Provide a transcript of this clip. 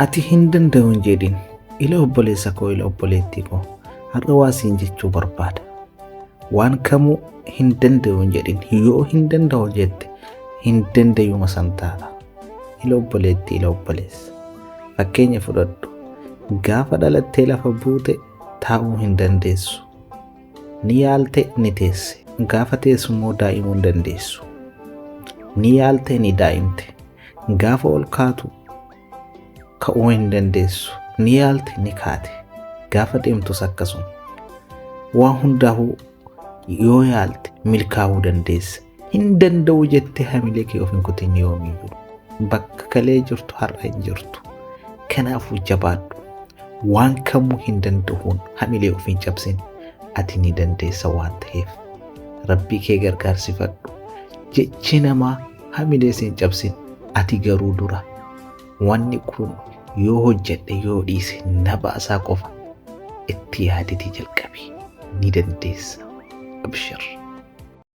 Ati hin danda'u hin jedhin. Ila obboleessa koo, ila obboleettii koo, har'a waa siin jechuu barbaada. Waan kamuu hin danda'u hin jedhin. Yoo hin danda'u jette, hin danda'uma san taata. Ila obboleettii, ila obboleessa. Fakkeenya fudhadhu. Gaafa dhalattee lafa buute taa'uu hin dandeessu. Ni yaalte, ni teesse. Gaafa teessu immoo daa'imuu hin dandeessu. Ni yaalte, ni daa'imte. Gaafa ol kaatu ka'uu hin dandeessu. Ni yaalte, ni kaate. Gaafa deemtus akkasuma. Waa hundaa'uu yoo yaalte milkaa'uu dandeessa. Hin danda'u jettee hamilee kee of hin kutin yoomiyyuu. Bakka kalee jirtu har'a hin jirtu. Kanaafuu jabaadhu. Waan kamuu hin danda'uun hamilee of hin cabsin. Ati ni dandeessa waan ta'eef. Rabbii kee gargaarsifadhu. Jechi namaa hamilee si hin cabsin. Ati garuu dura wanni kun yoo hojjedhe yoo dhiise na baasaa qofa itti yaaditii jalqabi. Ni dandeessa. Abshir.